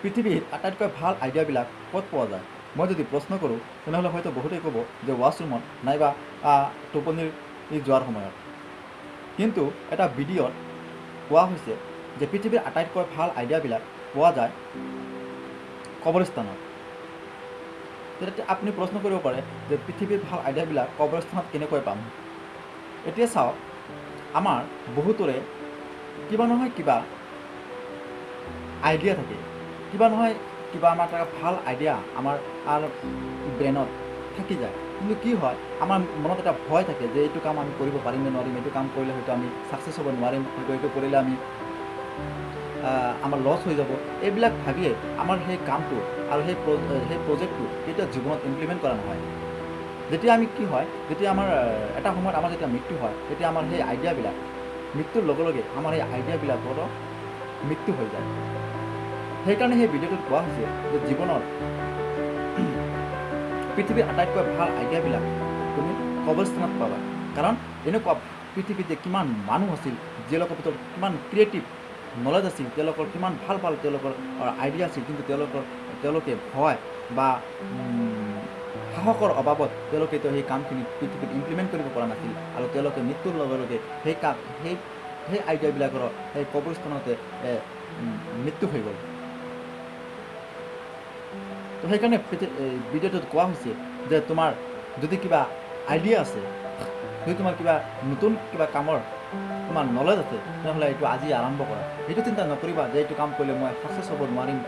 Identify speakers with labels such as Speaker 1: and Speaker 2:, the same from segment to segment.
Speaker 1: পৃথিৱীৰ আটাইতকৈ ভাল আইডিয়াবিলাক ক'ত পোৱা যায়? মই যদি প্ৰশ্ন কৰোঁ তেনেহ'লে হয়তো বহুতেই ক'ব যে ৱাছৰুমত নাইবা টোপনিৰ যোৱাৰ সময়ত। কিন্তু এটা ভিডিঅ'ত কোৱা হৈছে যে পৃথিৱীৰ আটাইতকৈ ভাল আইডিয়াবিলাক পোৱা যায় কবৰস্থানত। তেতিয়া আপুনি প্ৰশ্ন কৰিব পাৰে যে পৃথিৱীৰ ভাল আইডিয়াবিলাক কবৰস্থানত কেনেকৈ পাম? এতিয়া চাওক, আমাৰ বহুতৰে কিবা নহয় কিবা আইডিয়া থাকে, কিবা নহয় কিবা আমাৰ এটা ভাল আইডিয়া আমাৰ ব্ৰেইনত থাকি যায়। কিন্তু কি হয়, আমাৰ মনত এটা ভয় থাকে যে এইটো কাম আমি কৰিব পাৰিম নে নোৱাৰিম, এইটো কাম কৰিলে হয়তো আমি ছাকচেছ হ'ব নোৱাৰিম, হয়তো এইটো কৰিলে আমি আমাৰ লছ হৈ যাব। এইবিলাক ভাবিয়ে আমাৰ সেই কামটো আৰু সেই প্ৰজেক্টটো কেতিয়াও জীৱনত ইমপ্লিমেণ্ট কৰা নহয়। যেতিয়া আমি কি হয়, যেতিয়া আমাৰ এটা সময়ত আমাৰ যেতিয়া মৃত্যু হয়, তেতিয়া আমাৰ সেই আইডিয়াবিলাক মৃত্যুৰ লগে লগে আমাৰ সেই আইডিয়াবিলাকৰো মৃত্যু হৈ যায়। সেইকাৰণে সেই ভিডিঅ'টোত কোৱা হৈছে যে জীৱনৰ পৃথিৱীৰ আটাইতকৈ ভাল আইডিয়াবিলাক তুমি কবৰস্থানত পাবা। কাৰণ এনেকুৱা পৃথিৱীত কিমান মানুহ আছিল, যিলোকৰ ভিতৰত কিমান ক্ৰিয়েটিভ নলেজ আছিল, তেওঁলোকৰ কিমান ভাল ভাল তেওঁলোকৰ আইডিয়া আছিল, কিন্তু তেওঁলোকে ভয় বা সাহসৰ অভাৱত তেওঁলোকে সেই কামখিনি পৃথিৱীত ইমপ্লিমেণ্ট কৰিব পৰা নাছিল আৰু তেওঁলোকে মৃত্যুৰ লগে লগে সেই কাম সেই আইডিয়াবিলাকৰ সেই কবৰস্থানতে মৃত্যু হৈ গ'ল। তো সেইকাৰণে ভিডিঅ'টোত কোৱা হৈছে যে তোমাৰ যদি কিবা আইডিয়া আছে, যদি তোমাৰ কিবা নতুন কিবা কামৰ তোমাৰ নলেজ আছে, তেনেহ'লে এইটো আজি আৰম্ভ কৰা। সেইটো চিন্তা নকৰিবা যে এইটো কাম কৰিলে মই ছাকচেছ হ'ব নোৱাৰিম,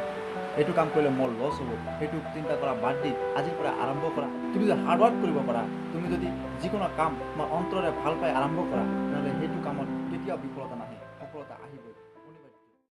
Speaker 1: এইটো কাম কৰিলে মোৰ লছ হ'ব। সেইটো চিন্তা কৰা বাদ দি আজিৰ পৰা আৰম্ভ কৰা। তুমি যদি হাৰ্ডৱৰ্ক কৰিব পাৰা, তুমি যদি যিকোনো কাম তোমাৰ অন্তৰেৰে ভাল পাই আৰম্ভ কৰা, তেনেহ'লে সেইটো কামত কেতিয়াও বিফলতা নাহে, সফলতা আহিবই।